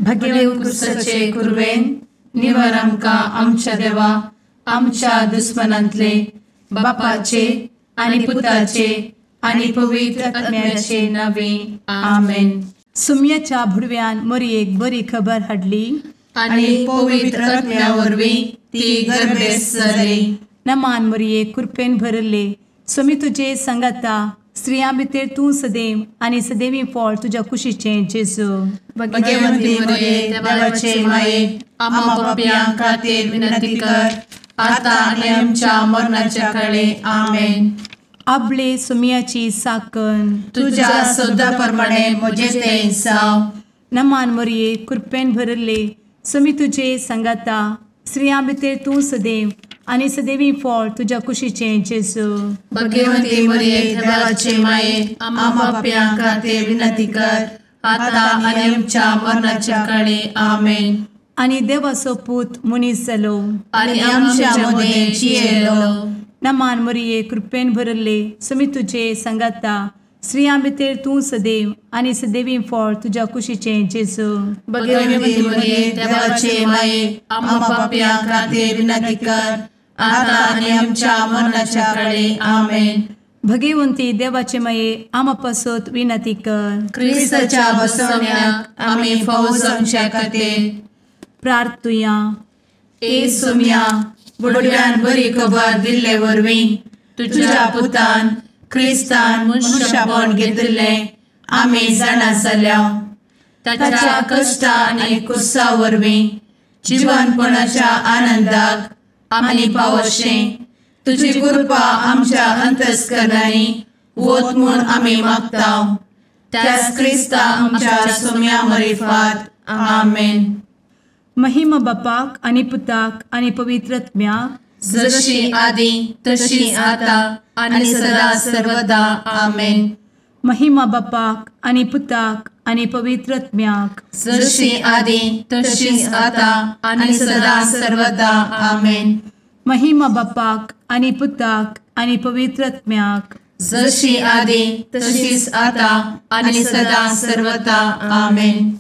भगेव कुरवेन निवर आमकां आमच्या देवा आमच्या दुस्मनांतले बापाचे आनी पुताचे आनी पवित्र आत्म्याचे नावे आमेन. सुम्याच्या भुडव्यान मोरयेक बरी खबर हाडली आनी पवित्र आत्म्या वरवीं ती गर्भेस्त जाली. नमान मोरये, कृपेन भरले, स्वामी तुजे संगाता, स्त्रियां भितर तूं सदैव आनी सदैवी फळ तुज्या कुशीचें जेजू. भगवंती मोरये, देवाचे माये, आम्हा पापयां खातीर विनंती कर आता आनी आमच्या मरणाच्या काळे. आमेन. आपले सुम्याची साकन तुज्या सदा प्रमाणे म्हजें तें जावं. नमान मोरये, कृपेन भरले, स्वामी तुजे संगाता, स्त्रियां भितर तूं सदैव आनी सदैवी फळ तुज्या कुशीचें जेजू. भगवंती मोरये, देवाचे माये, आम्हा पापयां खातीर विनंती कर आता आनी आमच्या मरणाच्या काळे. आमेन. आनी देवाचो पूत मनीस जालो आनी आमच्या मदें जियेलो. नमान मोरये, कृपेन भरले, स्वामी तुजे संगाता, स्त्रियां भितर तूं सदैव आनी सदैवी फळ तुज्या कुशीचें जेजू. भगवंती मोरये, देवाचे माये, आम्हा पापयां खातीर विनंती कर आता आनी आमच्या मरणाच्या काळे. आमेन. भगवंती देवाचे माये, आम्हा पासत विनंती कर. क्रिस्ताच्या बसवण्याक आमी फावो जावच्या खातीर प्रार्थुया. ए सुम्या, बुडव्यान बरी खबर दिल्ले वरवीं तुज्या पुतान क्रिस्तान मनशापण घेतिल्लें आमी जाणा जाल्या. ताच्या कश्टा आनी कुसा वरवीं जिवनपणाच्या आनंदाक आमी पावशें तुजी कृपा आमच्या अंतस्करणांनी वत म्हूण आमी मागता. त्याच क्रिस्ता आमच्या सुम्या मरिफात. आमेन. महिमा बापाक आनी पुताक आनी पवित्र आत्म्याक, जशी आदी तशी आता आनी सदा सर्वदा. आमेन. महिमा बापाक आनी पुताक आनी पवित्र आत्म्याक, जशी आदी तशी आता आनी सदा सर्वदा. आमेन. महिमा बापाक आनी पुताक आनी पवित्र आत्म्याक, जशी आदी तशीच आता आनी सदा सर्वदा. आमेन.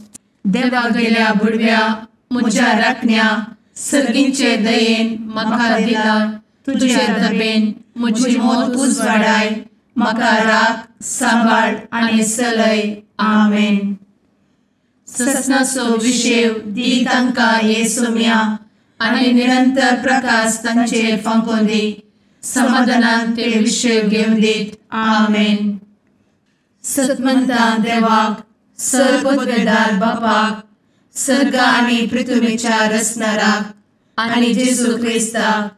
देवा गेल्या बुडव्या म्हज्या राखण्या सर्गींचे दयेन म्हाका दिला तुजे दबेन म्हजी मोत उजवाडाय, म्हाका राख सांबाळ आनी सलय. आमेन. ससनाचो विशेव दी तांकां हे सुम्या आनी निरंतर प्रकाश तांचेर फांकोवन दी, समाधानान ते विशेव घेवन दीत. आमेन. सतमंता देवाक, सर्वपदवेदार बापाक, सर्ग आनी पृथ्वीच्या रचणाराक आनी जेजू क्रिस्ताक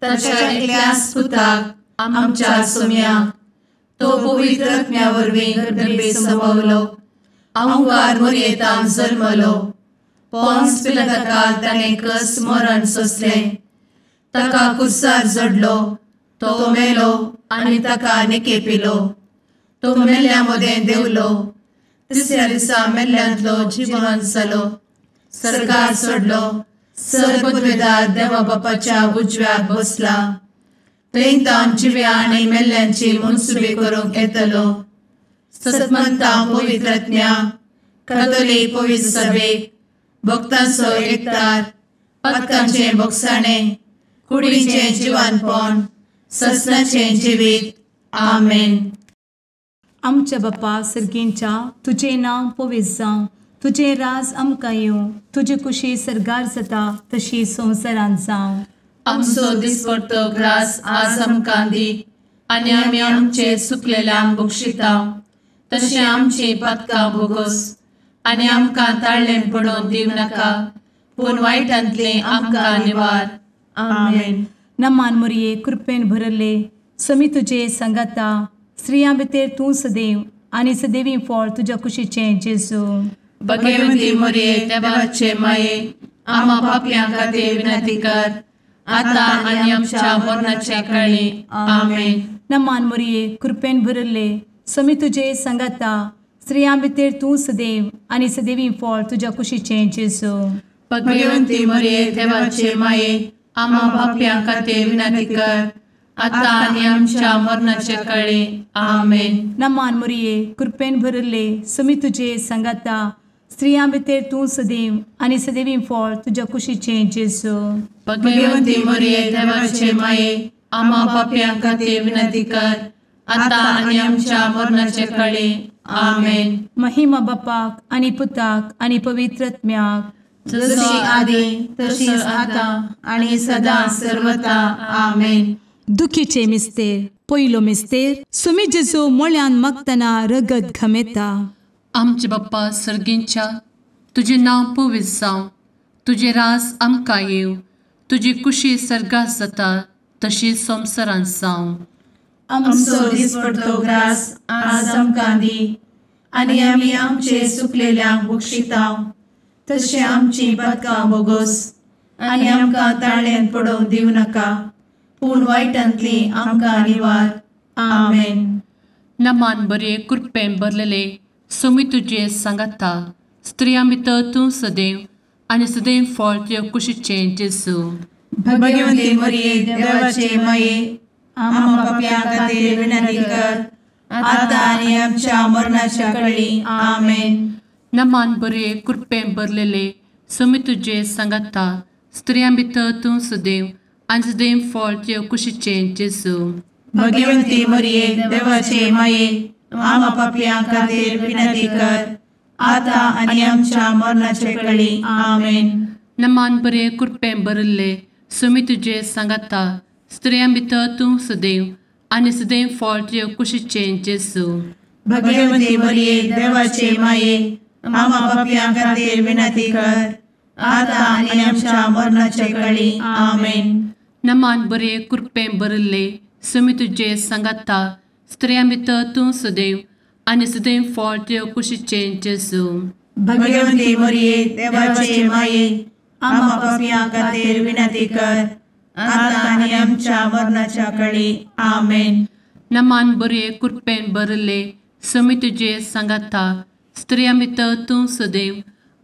ताच्या एकल्याच पुताक आमच्या सुम्याक, तो पवित्र आत्म्या वरवीं गर्भे संभवलो, अहंकार मोरयेतान जल्मलो, पोन्स पिलाताकाल ताणें कस मरण सोंसलें, ताका कुर्सार जडलो, तो मेलो आनी ताका निकेपिलो, तो मेल्ल्या मदें देंवलो, तिसऱ्या दिसा मेल्ल्यांतलो जिवन जालो, सर्गार सोडलो, सर्वपदवेदार देवा बापाच्या उजव्याक बसला, थंय तावन जिव्या आनी मेल्ल्यांची मनसुबी करूंक येतलो. सतमंता पवित्र आत्म्या, कातोलीक पवित्र सभेक, भक्तांचो एकतार, पातकांचें भोगसाणें, कुडीचें जिवानपण, ससनाचें जिवीत. आमेन. आमच्या बापा सर्गींच्या, तुजें नांव पवित्र जावं, तुजें राज आमकां येवं, तुजी कुशी सर्गार जाता तशी संवसारांत जावं. आमचो दिसपडतो ग्रास आज आमकां दी आनी आमी आमचे सुकलेल्यांक बक्षिता तशें आमची पातकां भोगोस आनी आमकां ताळ्ळें पडोवन दिवं नाका, पूण वायटांतलें आमकां निवार. आमेन. नमान मोरये, कृपेन भरले, स्वामी तुजे संगाता, स्त्रियां भितर तूं सदैव आनी सदैवी फळ तुज्या कुशीचें जेजू. भगवंती मोरये, देवाचे माये, आम्हा पापयां खातीर विनंती कर आता आनी आमच्या मरणाच्या काळी. आमेन. नमान मोरये, कृपेन भरले, स्वामी तुजे संगाता, स्त्रियां भितर तूं सदैव आनी सदैवी फळ तुज्या कुशीचें जेजू. भगवंती मोरये, देवाचे माये, आम्हा पापयां खातीर विनंती कर आता आनी आमच्या मरणाच्या काळी. आमेन. नमान मोरये, कृपेन भरले, स्वामी तुजे संगाता, स्त्रियां भितर तूं सदैव आनी सदैवी फळ तुज्या कुशीचें जेजू. भगवंती मरिये देवाचे माये, आम्हा पापयां खातीर विनंती कर, आतां आनी आमच्या मरणाचे कळे. आमेन. महिमा बापाक आनी पुताक आनी पवित्र आत्म्याक, जशी आदी तशीच आतां आनी सदां सर्वता. आमेन. दुखीचे मिस्तेर. पयलो मिस्तेर, सुमी जेजू मोळ्यान मागतना रगत घमेता. आमचे बाप्पा सर्गींच्या, तुजें नांव पवित्र जावं, तुजें रास आमकां येवं, तुजी कुशी सर्गात जाता तशी संवसारांत जावं. आमचो दिसपडतो ग्रास आज आमकां दी, आनी आमी आमचे सुकलेल्यांक बक्षिता तशें आमची पातकां बोगोस, आनी आमकां ताळ्यान पडोवंक दिवं नाका, पूण वायटांतली आमकां निवार. आमेन. नमान बरे कृपेन भरलेले सोमी तुजे सांगाता, स्त्रियां भितर तूं सदैव आनी सदैव फळ तुज्या कुशीचें जेजू. भगवंती मरिये देवाचे माये, आम्हा पापयां खातीर विनंती कर, आतां आनी आमच्या मरणाच्या कळी. आमेन. नमान बरे कृपेन भरलेले सोमी तुजे सांगाता, स्त्रियां भितर तूं सदैव आनी सदैव फळ तुज्या कुशीचें जेजू. भगवंती मरिये देवाचे माये, आम्हा पापयां खातीर विनंती कर, आतां आनी आमच्या मरणाचे कळी. आमेन. नमान बरे कृपेन भरिल्ले सोमी तुजे सांगाता, स्त्रियां भितर तूं सदैव आनी सदैव फळ तुज्या कुशीचें जेजू. भगवंती मरिये देवाचे माये, आम्हा पापयां खातीर विनंती कर, आतां आनी आमच्या मरणाचे कळी. आमेन. नमान बरे कृपेन भरिल्ले सोमी तुजे सांगाता, स्त्रियां भितर तूं सदैव आनी सदैव फळ तुज्या कुशीचें जेजू. भगवंती मरिये देवाचे माये, आम्हा पापयां खातीर विनंती कर, आतां आनी आमच्या मरणाच्या कळी. आमेन. नमान बरे कृपेन भरिल्ले सोमी तुजे सांगाता, स्त्रियां भितर तूं सदैव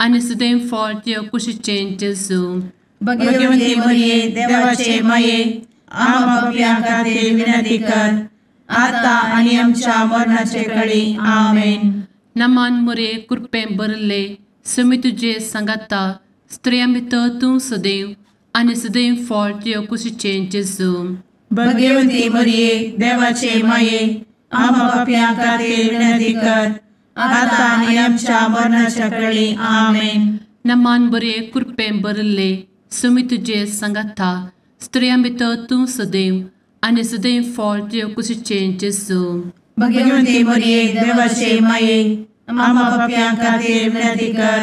आनी सदैव फळ तुज्या कुशीचें जेजू. भगवंती मरिये देवाचे माये, आम्हा पापयां खातीर विनंती कर, आतां आनी आमच्या मरणाचे कळी. आमेन. नमान मरिये कृपेन भरिल्ले सोमी तुजे सांगाता, स्त्रियां भितर तूं सदैव आनी सदैव फळ तुज्या कुशीचें जेजू. भगवंती मरिये देवाचे माये, आम्हा पापयां खातीर विनंती कर, आतां आनी आमच्या मरणाच्या कळी. आमेन. नमान बरे कृपेन भरिल्ले सोमी तुजे सांगाता, स्त्रियां भितर तूं सदैव आनी सदैव फळ तुज्या कुशीचें जेजू. भगवंती मरिये देवाचे माये, आम्हा पापयां खातीर विनंती कर,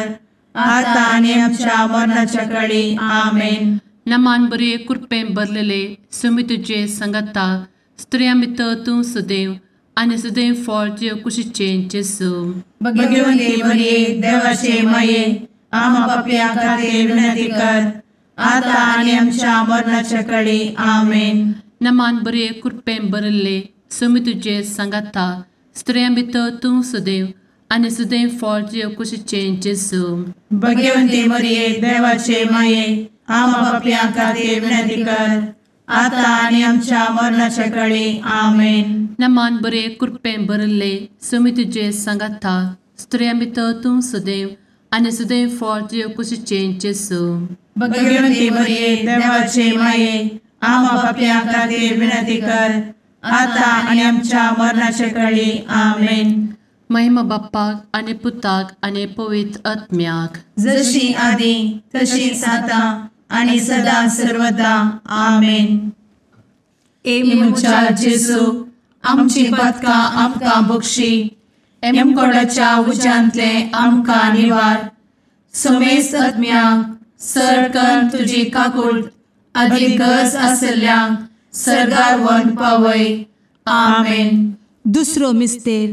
आतां आनी आमच्या मरणाच्या कळी. आमेन. नमान बरे कृपेन भरलेले सोमी तुजे सांगाता, स्त्रियां भितर तूं सदैव आनी सदैव फळ तुज्या कुशीचें जेजू. भगवंती मरिये देवाचे माये, आम्हा पापयां खातीर विनंती कर, आतां आनी आमच्या मरणाच्या कळी. आमेन. नमान बरे कृपेन भरिल्ले सोमी तुजे सांगाता, स्त्रियां भितर तूं सदैव आनी सदैव फळ तुज्या कुशीचें जेजू. भगवंती मरिये देवाचे माये, आम्हा पापयां खातीर विनंती कर, आतां आनी आमच्या मरणाच्या कळी. आमेन. नमान बरे कृपेन भरिल्ले सोमी तुजे सांगाता, स्त्रियां भितर तूं सदैव आनी सदैव फळ तुज्या कुशीचें जेजू. भगवंती मरिये देवाचे माये, आम्हा पापयां खातीर विनंती कर, आतां आनी आमच्या मरणाचे कळी. आमेन. महिमा बाप्पाक आनी पुताक आनी पवित्र आत्म्याक, जशी आदी तशीच आतां आनी सदां सर्वदा. आमेन. ए म्हज्या जेजू, आमची पातकां आमकां बक्षी, एमकोडाच्या उज्यांतले आमकां निवार, समेस्त आत्म्यांक सरकन तुजी काकूट आदी गरज आशिल्ल्यांक सर्गार व्हरून पावय. आमेन. दुसरो मिस्तेर,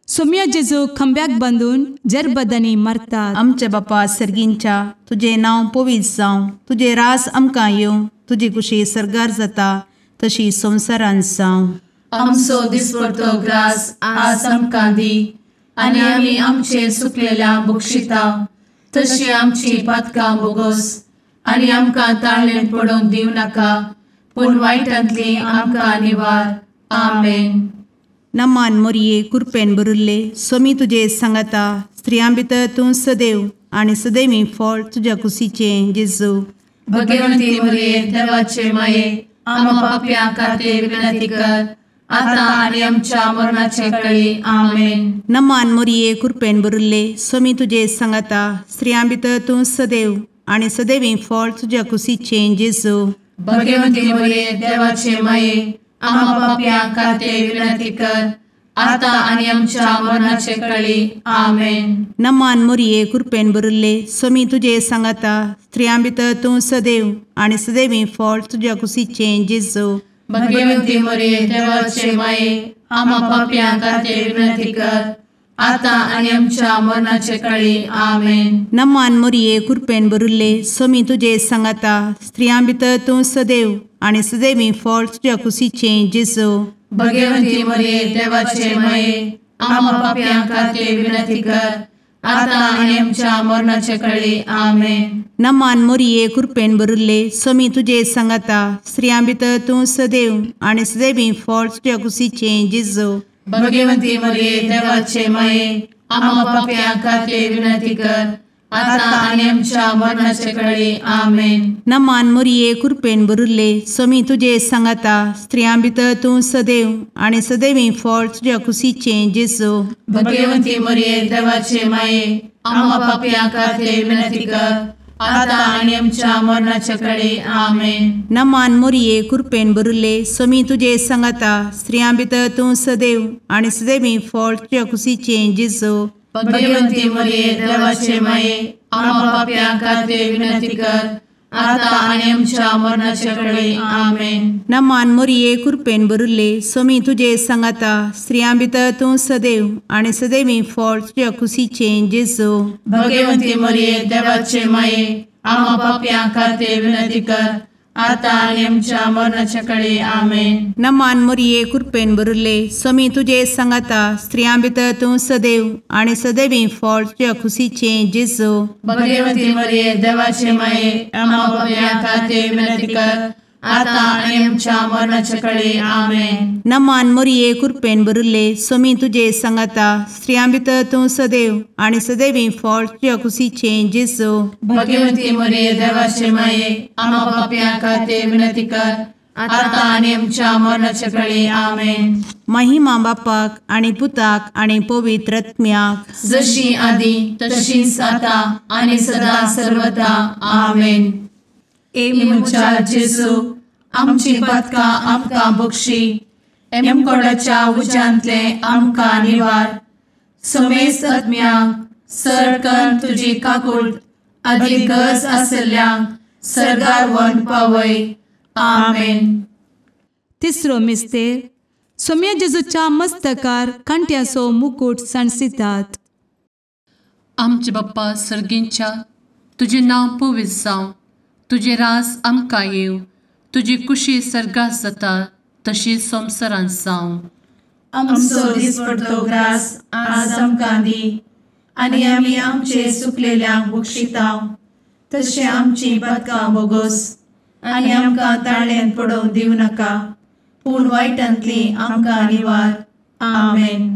सोम्या जेजू खांब्याक बांदून जरबदांनी मारतात. आमच्या बापा सर्गींच्या, तुजें नांव पवित्र जावं, तुजें रास आमकां येवं, तुजी कुशी सर्गार जाता तशी संवसारांत जावं. आमचो दिसपडतो ग्रास आज आमकां दी, आनी आमी आमचे सुकलेल्या बक्षिता तशी आमची पातकां बोगोस, आनी आमकां ताळ्ळेन पडोवंक दिवं नाका, पूण वायटांतली आमकां निवार. आमेन. नमान मोरये कृपेन भरिल्ले सोमी तुजे सांगाता, स्त्रियां भितर तूं सदैव आनी सदैवी फळ तुज्या कुशीचें जेजू। भगवंती मरिये देवाचे माये आम्हा पाप्यां खातीर विनंती कर आता आनी आमच्या मरणाचे वेळी। आमेन। नमान मोरये कृपेन भरिल्ले स्वामी तुजे सांगाता स्त्रियां भितर तूं सदैव आनी सदैवी फळ तुज्या कुशीचें जेजू। भगवंती मरिये देवाचे माये आम्हा पाप्यां खातीर विनंती कर आता आनी आमच्या मरणाचे वेळी। आमेन। नमान मोरये कृपेन भरिल्ले स्वामी तुजे सांगाता स्त्रियां भितर तूं सदैव आनी सदैवी फळ तुज्या कुशीचें जेजू। भगवंती मरिये देवाचे माये आम्हा पाप्यां खातीर विनंती कर आता आनी आमच्या मरणाचे वेळी। आमेन। नमान मोरये कृपेन भरिल्ले स्वामी तुजे सांगाता स्त्रियां भितर तूं सदैव आनी सदैवी फळ तुज्या कुशीचें जेजू। भगवंती मरिये देवाचे माये आम्हा पाप्यां खातीर विनंती कर आता आनी आमच्या मरणाचे वेळी। आमेन। नमान मोरये कृपेन भरिल्ले स्वामी तुजे सांगाता स्त्रियां भितर तूं सदैव आनी सदैवी फळ तुज्या कुशीचें जेजू। भगवंती मरिये देवाचे माये आम्हा पाप्यां खातीर विनंती कर आता आनी आमच्या मरणाचे वेळी। आमेन। नमान मोरये कृपेन भरिल्ले स्वामी तुजे सांगाता स्त्रियां भितर तूं सदैव आनी सदैवी फळ तुज्या कुशीचें जेजू। भगवंती मरिये देवाचे माये आम्हा पाप्यां खातीर विनंती कर आता आनी आमच्या मरणाचे वेळी। आमेन। नमान मोरये कृपेन भरिल्ले स्वामी तुजे सांगाता स्त्रियां भितर तूं सदैव आनी सदैवी फळ तुज्या कुशीचें जेजू। भगवंती मरिये देवाचे माये आम्हा पाप्यां खातीर विनंती कर आता आनी आमच्या मरणाचे वेळी। आमेन। नमान मोरये कृपेन भरिल्ले स्वामी तुजे सांगाता स्त्रियां भितर तूं सदैव आनी सदैवी फळ तुज्या कुशीचें जेजू। भगवंती मरिये देवाचे माये आम्हा पाप्यां खातीर विनंती कर आता आनी आमच्या मरणाचे वेळी। आमेन। नमान मोरये कृपेन भरिल्ले स्वामी तुजे सांगाता स्त्रियां भितर तूं सदैव आनी सदैवी फळ तुज्या कुशीचें जेजू। भगवंती मरिये देवाचे माये आम्हा पाप्यां खातीर विनंती कर आता आनी आमच्या मरणाचे वेळी। आमेन। नमान मोरये कृपेन भरिल्ले स्वामी तुजे सांगाता स्त्रियां भितर तूं सदैव आनी सदैवी फळ तुज्या कुशीचें जेजू। भगवंती मरिये देवाचे माये आम्हा पाप्यां खातीर विनंती कर आता आनी आमच्या मरणाचे वेळी। आमेन। महिमा बापाक आनी पुताक आनी पवित्र आत्म्याक, जशी आदी तशीच आता आनी सदा सर्वदा। आमेन। ए म्हज्या जेजू आमची पातकां आमकां बक्षी, एमकोडाच्या उज्यांतले आमकां निवार, समेस्त आत्म्यांक सरकन तुजी काकूट आदी गरज आशिल्ल्यांक सर्गार व्हरून पावय। आमेन। तिसरो मिस्तेर सोम्या जेजूच्या मस्तकार कांट्याचो मुकूट सांडसितात। आमचे बाप्पा सर्गींच्या तुजें नांव पवित्र जावं, तुजें राज आमकां येवं, तुजी कुशी सर्गात जाता तशी संवसारांत जावं। आमचो दिसपडतो ग्रास आज आमकां दी आनी आमी आमचे सुकलेल्यांक बक्षिता तशें आमची पातकां बोगोस आनी आमकां ताळ्यान पडोवंक दिवं नाका, पूण वायटांतली आमकां निवार। आमेन।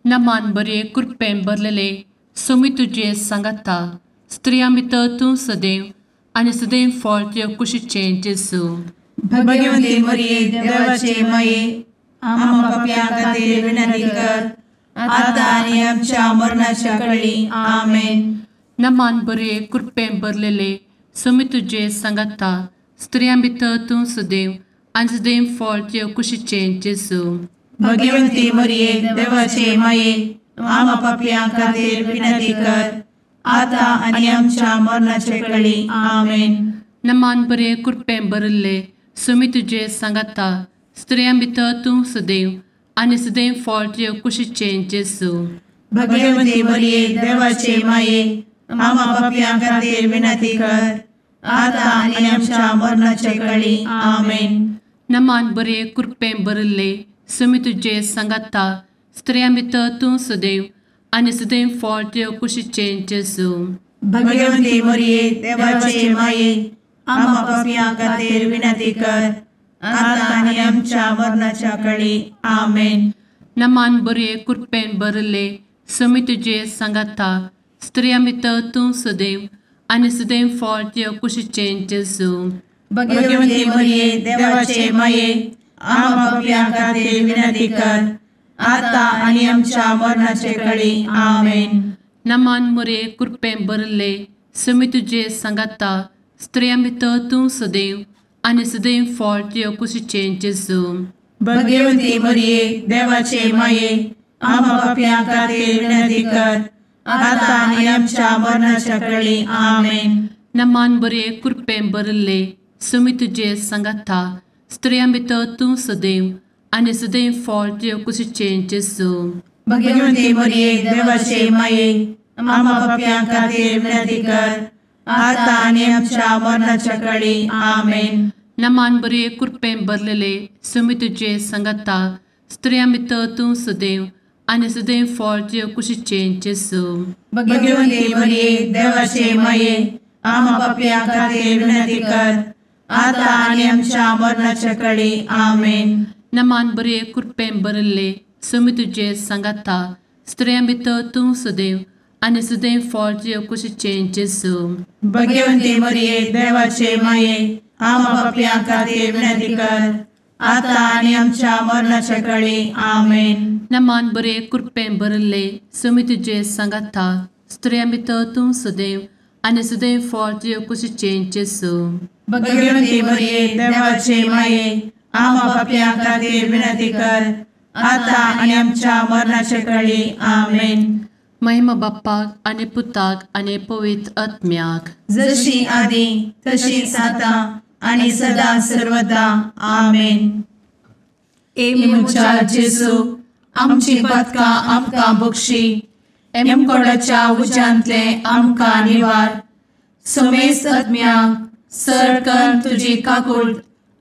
नमान बरे कृपेन भरलेले स्वामी तुजे सांगाता स्त्रियां भितर तूं सदैव आनी सदैव फळ तुज्या कुशीचें जेजू। भगवंती मरिये देवाचे माये आम्हा पाप्यां खातीर विनंती कर आता आनी आमच्या मरणाच्या वेळी। आमेन। नमान बरे कृपेन भरलेले स्वामी तुजे सांगाता स्त्रियां भितर तूं सदैव आनी सदैव फळ तुज्या कुशीचें जेजू। भगवंती मरिये देवाचे माये आम्हा पाप्यां खातीर विनंती कर आता आनी आमच्या मरणाचे वेळी। आमेन। नमान बरे कृपेन भरिल्ले स्वामी तुजे सांगाता स्त्रियां भितर तूं सदैव आनी सदैव फळ तुज्या कुशीचें जेजू। भगवंती मरिये देवाचे माये आम्हा पाप्यां खातीर विनंती कर आता आनी आमच्या मरणाचे वेळी। आमेन। नमान बरे कृपेन भरिल्ले स्वामी तुजे सांगाता स्त्रियां भितर तूं सदैव आनी सदैव फळ तुज्या कुशीचें जेजू। भगवंती मरिये देवाचे माये आम्हा पाप्यां खातीर विनंती कर आता आनी आमच्या मरणाच्या वेळी। आमेन। नमान बरे कृपेन भरिल्ले समी तुजे सांगाता स्त्रियां भितर तूं सदैव आनी सदैव फळ तुज्या कुशीचें जेजू. भगवती मरिये देवाचे माये आम्हा पाप्यां खातीर विनंती कर आता आनी आमच्या मरणाचे कळी. आमेन. नमान मोरये कृपेन भरिल्ले समी तुजे सांगाता स्त्रियां भितर तूं सदैव आनी सदैव फळ तुज्या कुशीचें जेजू. भगवती मरिये देवाचे माये आम्हा पाप्यां खातीर विनंती कर आता आनी आमच्या मरणाच्या कळी. आमेन. नमान बरे कृपेन भरिल्ले समी तुजे सांगाता स्त्रियां भितर तूं सदैव आनी सदैव फळ तुज्या कुशीचें जेजू. भगवती मरिये देवाचे माये आम्हा पाप्यां खातीर विनंती कर आता आनी आमच्या मरणाच्या कळी. आमेन. नमान बरे कृपेन भरलेले समी तुजे सांगाता स्त्रियां भितर तूं सदैव आनी सदैव फळ तुज्या कुशीचें जेजू. भगवती मरिये देवाचे माये आम्हा पाप्यां खातीर विनंती कर आता आनी आमच्या मरणाच्या कळी. आमेन. नमान बरे कृपेन भरिल्ले समी तुजे सांगाता स्त्रियां भितर तूं सदैव आनी सदैव फळ तुज्या कुशीचें जेजू. भगवती मरिये देवाचे माये आम्हा पाप्यां खातीर विनंती कर आता आनी आमच्या मरणाच्या कळी. आमेन. नमान बरे कृपेन भरिल्ले समी तुजे सांगाता स्त्रियां भितर तूं सदैव आनी सदैव फळ तुज्या कुशीचें जेजू. भगवती मरिये देवाचे माये आम्हा पाप्यां खातीर विनंती कर आता आनी आमच्या मरणाच्या कळी. आमेन. महिमा बाप्पाक आनी पुताक आनी पवित्र आत्म्याक, जशी आदी तशीच आता आनी सदा सर्वदा. आमेन. ए म्हज्या जेजू आमची पातकां आमकां बक्षी, एमकोडाच्या उज्यांतले आमकां निवार, समेस्त आत्म्यांक सरकन तुजी काकूट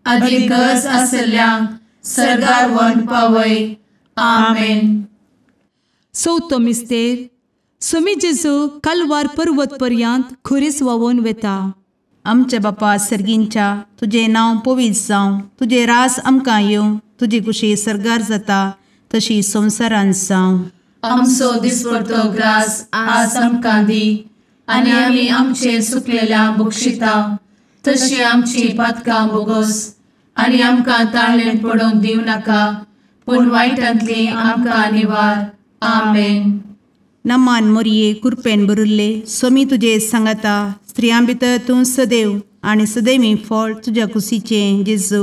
आदी गरज आसल्ल्यांक सर्गार व्हरून पावय. आमेन. चवथो मिस्तेर सुमी जेजू कालवार पर्वत पर्यंत खुरीस व्हांवून वेता. आमच्या बापा सर्गींच्या तुजें नांव पवित्र जावं, तुजें राज आमकां येवं, तुजी कुशी सर्गार जाता तशी संवसारांत जावं. आमचो दिसपडतो ग्रास आज आमकां दी आनी आमी आमचे सुकलेल्या बक्षिता तशी आमची पातकां बोगोस आनी आमकां ताळेन पडोवंक दिवं नाका पूण वायटांतली आमकां निवार. आमेन. नमान मोरये कृपेन भरिल्ले सोमी तुजे सांगाता स्त्रियां भितर तूं सदैव आनी सदैवी फळ तुज्या कुशीचें जेजू.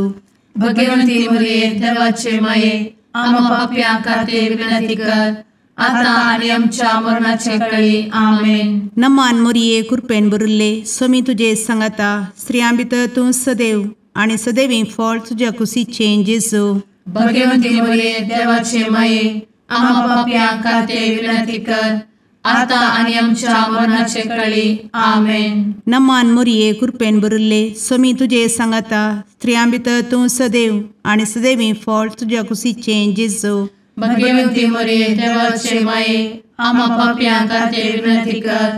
भगवंती मोरये देवाचे माये आम्हा पाप्यां खातीर विनंती कर आता आनी आमच्या मरणाचे कळी. आमेन. नमान मोरये कृपेन भरिल्ले सोमी तुजे सांगाता स्त्रियां भितर तूं सदैव आनी सदैवी फळ तुज्या कुशीचें जेजू. भगवंती मोरये देवाचे माये आम्हा पाप्यां खातीर विनंती कर आता आनी आमच्या मरणाचे कळी. आमेन. नमान मोरये कृपेन भरिल्ले सोमी तुजे सांगाता स्त्रियां भितर तूं सदैव आनी सदैवी फळ तुज्या कुशीचें जेजू. भगवंती मोरये देवाचे माये आम्हा पाप्यां खातीर विनंती कर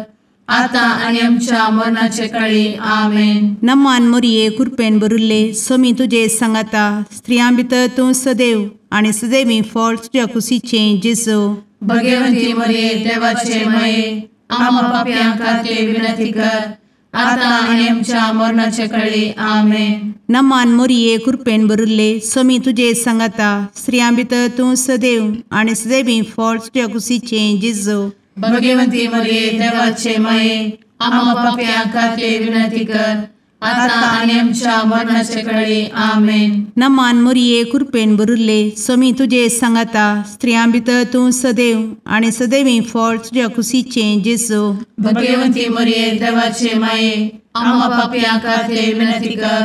आता आनी आमच्या मरणाचे कळी. आमेन. नमान मोरये कृपेन भरिल्ले सोमी तुजे सांगाता स्त्रियां भितर तूं सदैव आनी सदैवी फळ तुज्या कुशीचें जेजू. भगवंती मोरये देवाचे माये आम्हा पाप्यां खातीर विनंती कर आता आनी आमच्या मरणाचे कळी. आमेन. नमान मोरये कृपेन भरिल्ले सोमी तुजे सांगाता स्त्रियां भितर तूं सदैव आनी सदैवी फळ तुज्या कुशीचें जेजू. भगवंती मोरये देवाचे माये आम्हा पाप्यां खातीर विनंती कर आता आनी आमच्या मरणाचे कळी. आमेन. नमान मोरये कृपेन भरिल्ले सोमी तुजे सांगाता स्त्रियां भितर तूं सदैव आनी सदैवी फळ तुज्या कुशीचें जेजू. भगवंती मोरये देवाचे माये आम्हा पाप्यां खातीर विनंती कर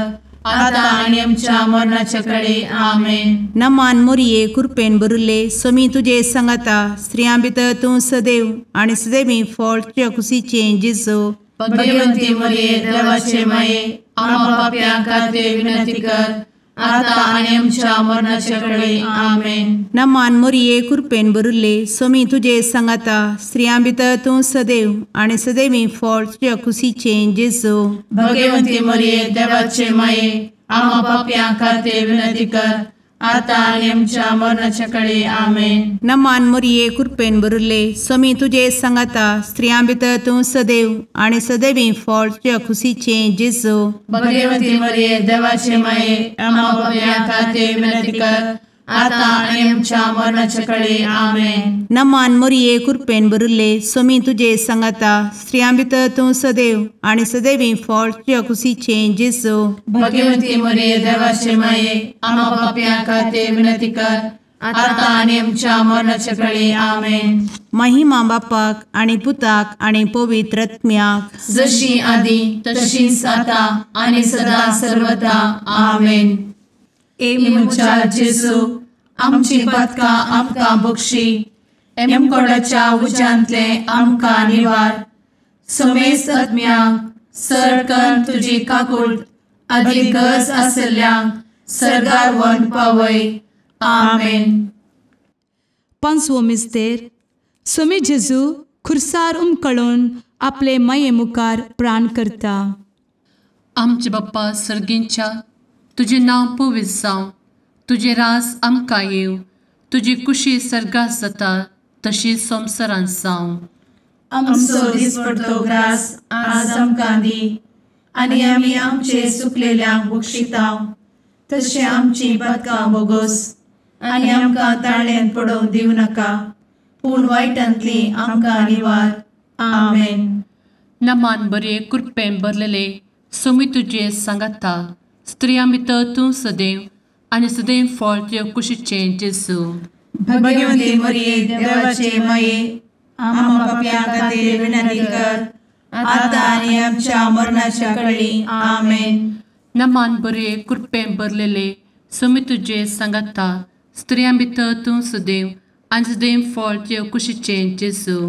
आता आनी आमच्या मरणाचे कळी. आमेन. नमान मोरये कृपेन भरिल्ले सोमी तुजे सांगाता स्त्रियां भितर तूं सदैव आनी सदैवी फळ तुज्या कुशीचें जेजू. भगवंती मोरये देवाचे माये आम्हा पाप्यां खातीर विनंती कर आता आनी आमच्या मरणाचे कळी. आमेन. नमान मोरये कृपेन भरिल्ले सोमी तुजे सांगाता स्त्रियां भितर तूं सदैव आनी सदैवी फळ तुज्या कुशीचें जेजू. भगवंती मोरये देवाचे माये आम्हा पाप्यां खातीर विनंती कर आतां आनी आमच्या मरणाच्या कळे आमेन. नमान मोरये कृपेन भरिल्ले स्वामी तुजे सांगाता स्त्रियां भितर तूं सदैव आनी सदैवी फळ तुज्या खुशीचें जेजू. भगवती मरिये देवाचे माये आम्हा पाप्यां खातीर विनंती कर आतां आनी आमच्या मरणाच्या कळे आमेन. नमान मोरये कृपेन भरिल्ले स्वामी तुजे सांगाता स्त्रियां भितर तूं सदैव आनी सदैवी फळ तुज्या खुशीचें जेजू. भगवती मरिये देवाचे माये आम्हा पाप्यां खातीर विनंती कर आतां आनी आमच्या मरणाच्या कळे आमेन. महिमा बापाक आनी पुताक आनी पवित्र आत्म्याक जशी आदी तशीच आतां आनी सदा सर्वदा आमेन. ए म्हज्या जेजू आमची पातकां आमकां बक्षी एमकोडाच्या उज्यांतले आमकां निवार समेस्त आत्म्यांक सरकन तुजी काकूट आदी गरज आशिल्ल्यांक सर्गार व्हरून पावय आमेन. पांचवो मिस्तेर स्वामी जेजू खुर्सार उमकळून आपले माये मुखार प्राण करता. आमचे बाप्पा सर्गींच्या तुजें नांव पवित्र जावं, तुजें राज आमकां येवं, तुजी कुशी सर्गात जाता तशी संवसारांत जावं. आमचो दिसपडतो ग्रास आज आमकां दी आनी आमी आमचे सुकलेल्यांक बक्षितांव तशें आमची पातकां बोगोस आनी आमकां ताळ्यांत पडोवंक दिवं नाका पूण वायटांतली आमकां निवार आमेन. नमान बरे कृपेन भरलेले स्वामी तुजे सांगाता स्त्रियां भितर तूं सदैव आनी सदैव फळ तुज्या कुशीचें जेजू. भगवती मरिये देवाचे माये आम्हा पाप्यां खातीर विनंती कर आतां आनी आमच्या मरणाच्या कळी आमेन. नमान बरे कृपेन भरलेले स्वामी तुजे सांगाता स्त्रियां भितर तूं सदैव आनी सदैव फळ तुज्या कुशीचें जेजू.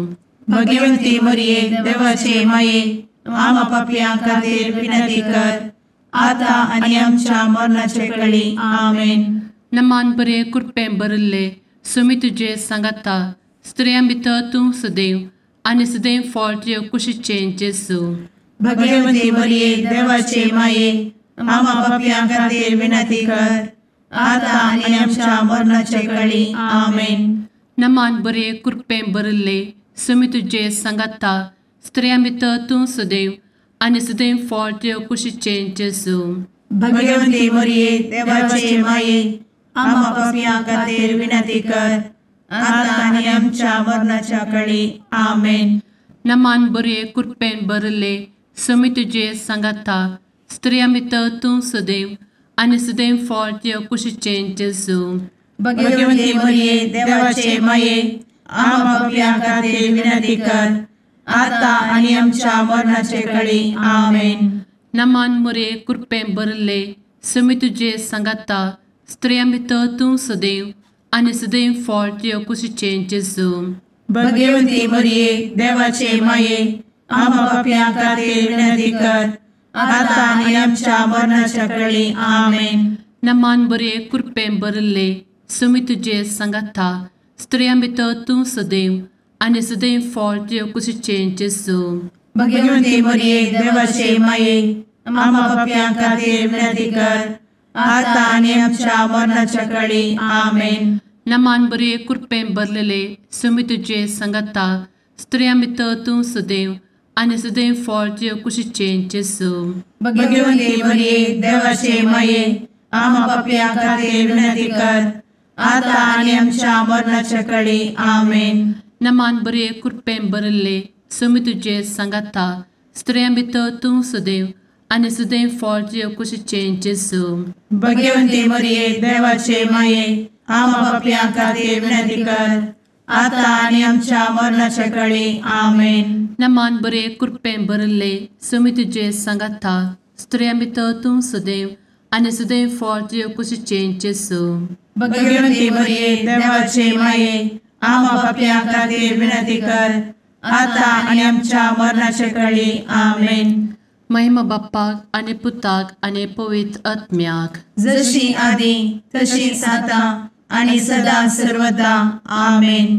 भगवती मरिये देवाचे माये आम्हा पाप्यां खातीर विनंती कर आतां आनी आमच्या मरणाच्या कळी आमेन. नमान बरे कृपेन भरिल्ले स्वामी तुजे सांगाता स्त्रियां भितर तूं सदैव आनी सदैव फळ तुज्या कुशीचें जेजू. भगवती मरिये देवाचे माये आम्हा पाप्यां खातीर विनंती कर आतां आनी आमच्या मरणाच्या कळी आमेन. नमान बरे कृपेन भरिल्ले स्वामी तुजे सांगाता स्त्रियां भितर तूं सदैव आनी सदैव फळ तुज्या कुशीचें जेजू. भगवती मरिये देवाचे माये आम्हा पाप्यां खातीर विनंती कर आतां आनी आमच्या मरणाच्या कळी आमेन. नमान बरे कृपेन भरिल्ले स्वामी तुजे सांगाता स्त्रियां भितर तूं सदैव आनी सदैव फळ तुज्या कुशीचें जेजू. भगवती मरिये देवाचे माये आम्हा पाप्यां खातीर विनंती कर आतां आनी आमच्या मरणाचे कळी आमेन. नमान मरिये कृपेन भरिल्ले स्वामी तुजे सांगाता स्त्रियां भितर तूं सदैव आनी सदैव फळ तुज्या कुशीचें जेजू. भगवती मरिये देवाचे माये आम्हा पाप्यां खातीर विनंती कर आतां आनी आमच्या मरणाच्या कळी आमेन. नमान बरे कृपेन भरिल्ले स्वामी तुजे सांगाता स्त्रियां भितर तूं सदैव आनी सदैव फळ तुज्या कुशीचें जेजू. भगवती मरिये देवाचे माये आम्हा पाप्यां खातीर विनंती कर आतां आनी आमच्या मरणाच्या कळी आमेन. नमान बरे कृपेन भरलेले स्वामी तुजे सांगाता स्त्रियां भितर तूं सदैव आनी सदैव फळ तुज्या कुशीचें जेजू. भगवती मरिये देवाचे माये आम्हा पाप्यां खातीर विनंती कर आतां आनी आमच्या मरणाच्या कळी आमेन. नमान बरे कृपेन भरिल्ले स्वामी तुजे सांगाता स्त्रियां भितर तूं सदैव आनी सदैव फळ तुज्या कुशीचें जेजू. भगवती मरिये देवाचे माये आम्हा पाप्यां खातीर विनंती कर आतां आनी आमच्या मरणाच्या कळी आमेन. नमान बरे कृपेन भरिल्ले स्वामी तुजे सांगाता स्त्रियां भितर तूं सदैव आनी सदैव फळ तुज्या कुशीचें जेजू. भगवती मरिये देवाचे माये आम्हा पाप्यां खातीर विनंती कर आतां आनी आमच्या मरणाच्या कळी आमेन. महिमा बाप्पाक आनी पुताक आनी पवित्र आत्म्याक जशी आदी तशीच आतां आनी सदा सर्वदा आमेन.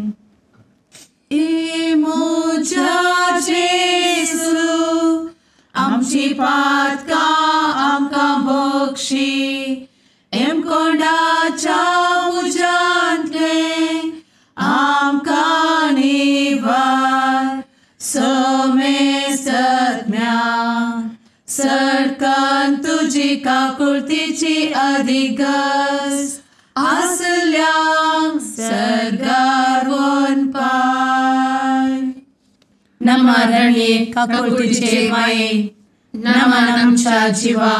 ए म्हज्या जेजू आमची पातकां आमकां बक्षी एमकोंडाच्या तुजी काकुळतीची अधिक गरज आसल्यांक सर्गार वनपाय. नमा रणये काकुळतीचे माये, नमन आमच्या जिवा,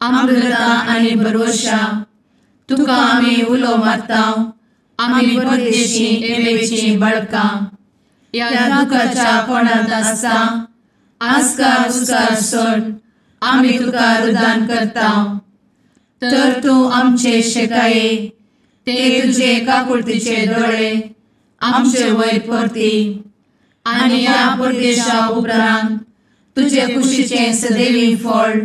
अमृता आनी भरवशा, तुका आमी उलो मारता, आमी परदेशी एवेची बळकां, ह्या दुखाच्या कोणांत आसता आस्कार उस्कार सोड आमी तुका रुदान करता. तर तूं आमचे शेकाये ते तुजे काकुळतीचे दोळे आमचे वयर परती आनी ह्या परदेशा उपरांत तुजे कुशीचें सदैवी फळ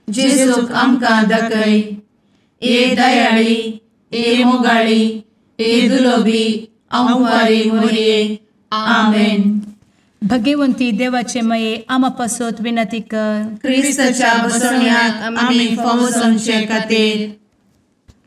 जेजूक आमकां दाखय. ए दयाळी, ए मोगाळी, ए दुलोबी अंवारी मोरये. आमेन. भगवंती देवाचे मये आमा पासत विनंती कर. क्रिस्ताच्या बसवण्याक आमी फावो जावचे खातीर.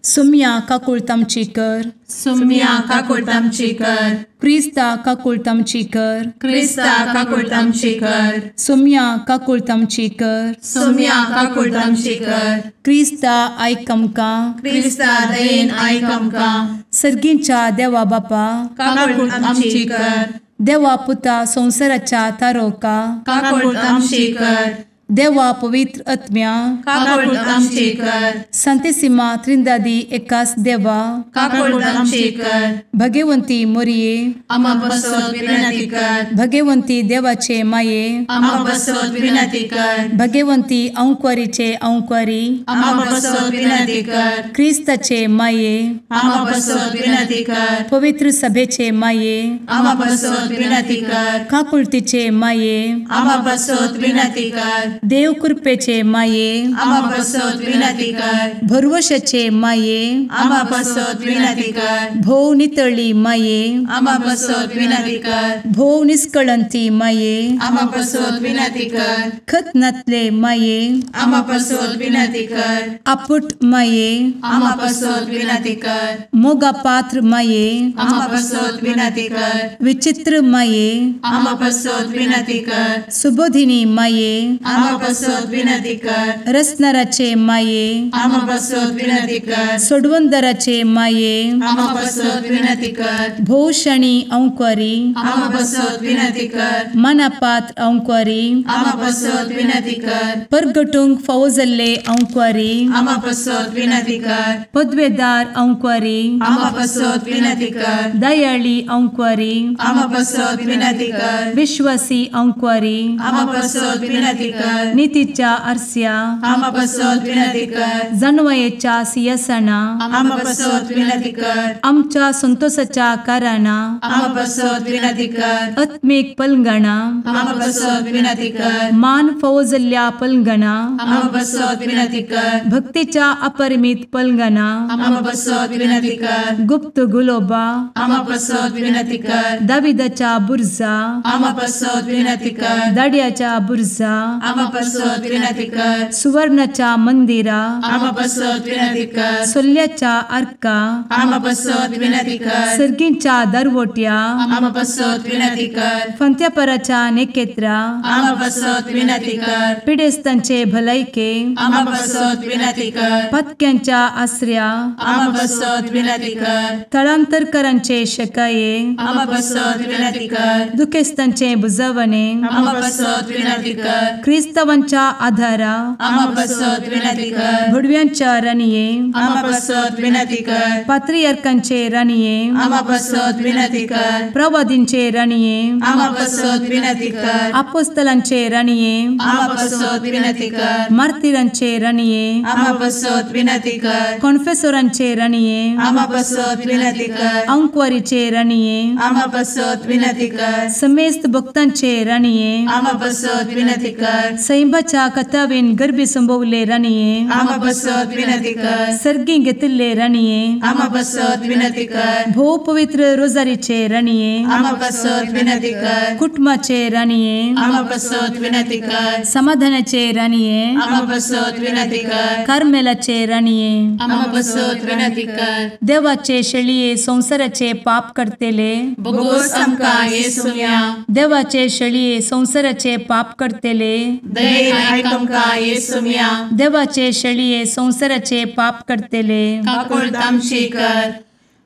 सुम्या काकुळट आमची कर. सुम्या काकुळट आमची कर. क्रिस्ता काकुळट आमची कर. क्रिस्ता काकुळट आमची कर. सुम्या काकुळट आमची कर. सुम्या काकुळट आमची कर. क्रिस्ता आयक आमकां. क्रिस्ता दयेन आयक आमकां. सर्गींच्या देवा बापा काकुळट आमची कर. देवा पुता संवसाराच्या तारोका काकुळट आमची कर. देवा पवित्र आत्म्या काकुळट आमची कर. संतेसिमा त्रिंदादी एकास देवा काकुळट आमची कर. भगवंती मोरये आमा पासत विनंती कर. भगवंती देवाचे माये आमा पासत विनंती कर. भगवंती अंकुरीचे अंकुरी आमा पासत विनंती कर. क्रिस्ताचे माये आमा पासत विनंती कर. पवित्र सभेचे माये आमा पासत विनंती कर. काकुळतीचे माये आमा पासत विनंती कर. देव कृपेचे माये आमा पासत विनंती कर. भरवशाचे माये आमा पासत विनंती कर. भोव नितळी माये आमा पासत विनंती कर. भोव निष्कळंती माये आमा पासत विनंती कर. खत नातले माये आमा पासत विनंती कर. आपुट माये आमा पासत विनंती कर. मोगा पात्र माये आमा पासत विनंती कर. विचित्र माये आमा पासत विनंती कर. सुबोधिनी माये आमा पासत विनंती कर. रसनाराचे माये आमा पासत विनंती कर. सोडवंदराचे माये आमा पासत विनंती कर. भोवशणी अंकुरी आमा पासत विनंती कर. मनापात्र अंकुरी आमा पासत विनंती कर. परगटूंक फावो जाल्ले अंकुरी आमा पासत विनंती कर. पदवेदार अंकुरी आमा पासत विनंती कर. दयाळी अंकुरी आमा पासत विनंती कर. विश्वासी अंकुरी आमा पासत विनंती कर. नितीच्या आरस्या आमा पासत विनंती कर. जानवयेच्या सिंहासना आमा पासत विनंती कर. आमच्या संतोषाच्या कारणा आमा पासत विनंती कर. आत्मीक पलंगणा आमा पासत विनंती कर. मान फावो जाल्ल्या पलंगणा आमा पासत विनंती कर. भक्तीच्या अपरिमित पलंगणा आमा पासत विनंती कर. गुप्त गुलोबा आमा पासत विनंती कर. दाविदाच्या बुर्जा आमा पासत विनंती कर. दाड्याच्या बुर्जा आमा पासत विनंती कर. सुवर्णाच्या मंदिरा आमा पासत विनंती कर. सोल्ल्याच्या आर्का आमा पासत विनंती कर. सर्गींच्या दरवट्या आमा पासत विनंती कर. फंत्यापराच्या नेकेत्रा आमा पासत विनंती कर. पिडेस्तांचे भलायके आमा पासत विनंती कर. पत्क्यांच्या आसऱ्या आमा पासत विनंती कर. थळांतरकरांचे शकाये आमा पासत विनंती कर. दुखेस्तांचे बुजवणे आमा पासत विनंती कर. क्रिस्तावांच्या आधारा आमा पासत विनंती कर. भुडव्यांच्या राणये आमा पासत विनंती कर. पात्रियार्कांचे राणये आमा पासत विनंती कर. प्रवादींचे राणये आमा पासत विनंती कर. आपोस्तलांचे राणये आमा पासत विनंती कर. मार्तिरांचे राणये आमा पासत विनंती कर. कॉन्फेसोरांचे राणये आमा पासत विनंती कर. अंकुवारीचे राणये आमा पासत विनंती कर. समेस्त भक्तांचे राणये आमा पासत विनंती कर. सैंबाच्या कथावेन गर्भी संभवले राणये आमा पासत विनंती कर. सर्गी घेतिल्ले राणये आमा पासत विनंती कर. भोव पवित्र रोजारीचे राणये आमा पासत विनंती कर. कुटुंबाचे राणये आमा पासत विनंती कर. समाधानाचे राणये आमा पासत विनंती कर. कार्मेलाचे राणये आमा पासत विनंती कर. देवाचे शेळये संवसाराचे पाप करतेले बोगोस आमकां येसुम्या देवाचे शेळये संवसाराचे पाप करतेले दयेन आयक आमकां येसुम्या। देवाचे शेळये संवसाराचे पाप करतले काकुळट आमची कर।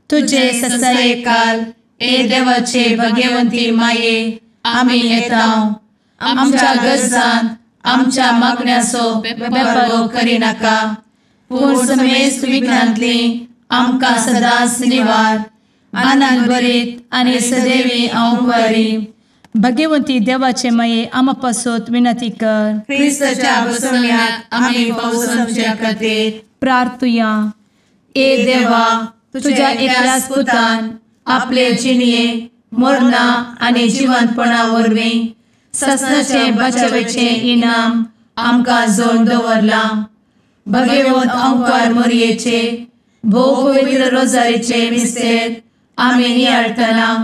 तुजे ससायेकाल ए देवाचे भगवंती माये आमी येता आमच्या गरजान आमच्या मागण्याचो बेपर्वो करिनाका पूण समेस्त विघ्नांतली आमकां सदांच निवार। आनंद भरीत आनी सदैवी अंवकारी भगवंती देवाचे माये आमा पासत विनंती कर। क्रिस्ताच्या बसवण्याक आमी पावसाच्या खातीर प्रार्थुया। ए देवा तुझ्या एकल्याच पुतान आपले जिणये मरणा आनी जिवंतपणा वरवीं ससनाचे बचावेचे इनाम आमकां जोडून दवरलां। भगवंत अंकार मोरयेचे भोव पवित्र रोजारीचे मिस्तेर आमी नियाळटना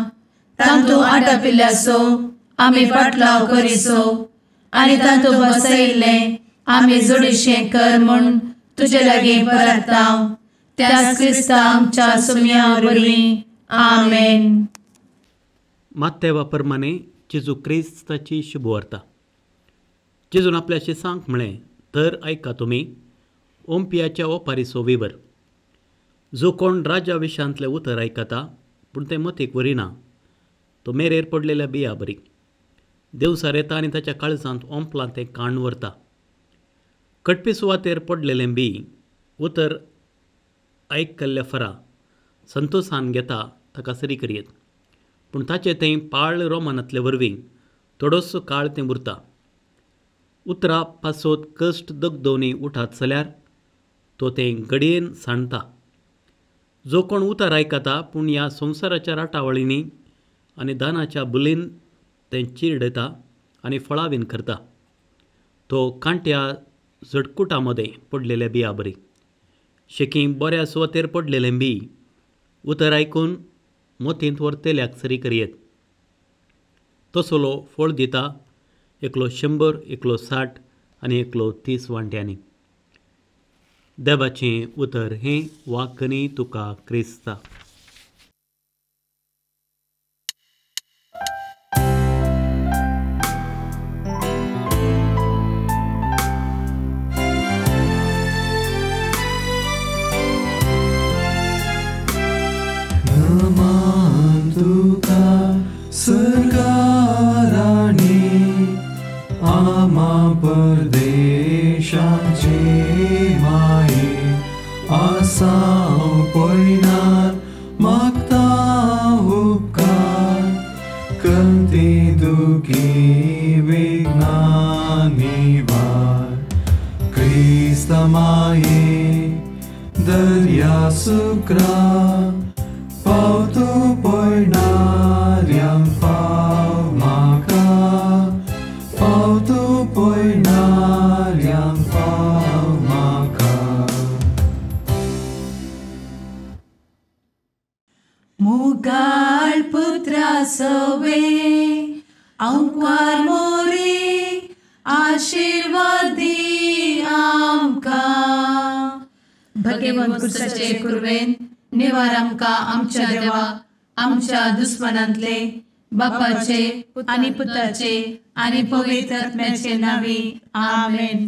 तांतू आटापिल्ल्याचो आमी पाटलाव करिसो आनी तांतू बसयिल्लें आमी जोडीशें कर म्हूण तुजे लागीं परता त्याच क्रिस्ता आमच्या सुम्या वरवीं आमेन। मात्तेवा प्रमाणे जेजू क्रिस्ताची शुभवार्ता। जेजून आपल्याशी सांग म्हळें, तर आयका तुमी ओंपियाच्या ओपारीचो विवर। जो कोण राजा विशांतलें उतर आयकता पूण तें मतीक व्हरिना तो मेरेर पडलेल्या बिया बरी देवसार येता आनी ताच्या काळजांत ओंपलां तें काण व्हरता। कटपी सुवातेर पडलेलें बी उतर आयकल्ल्या फरा संतोसान घेता ताका सरी करयेत पूण ताचें तें पाळ रोमानांतले वरवीं थोडोसो काळ तें उरता। उतरा पासत कश्ट दगदोवनी उठात जाल्यार तो तें घडयेन सांडटा। जो कोण उतर आयकता पूण ह्या संवसाराच्या राटावळींनी आनी दानाच्या बुलीन तें चिरडयता आनी फळावीन करता तो कांट्या झटकुटा मदें पडलेल्या बिया बरी। शेकी बऱ्या सुवातेर पडलेलें बी उतर आयकून मोतींत व्हरतल्याक सरी करयेत तसलो फळ दिता एकलो 100, एकलो 60 आनी एकलो 30 वांट्यांनी। देवाचें उतर हें वाकनी तुका क्रिस्ता। सरकाराणी आमा परदेशाचे माये आसाव पयनार मागता उपकार कंती दुखी विघ्ना निवार। क्रिस्त माये दर्या सुक्रा पावतो पयणाऱ्यांक पाव म्हाका पावतो पयणाऱ्यांक पाव म्हाका। मुगाळ पुत्रा सवे अंकार मोरे आशीर्वाद दी आमकां। भगवंत कुर्साचे कुर्वेन निवार आमकां आमच्या देवा आमच्या दुस्मनांतले बापाचे आनी पुताचे आनी पवित्र आत्म्याचे नांवी आमेन।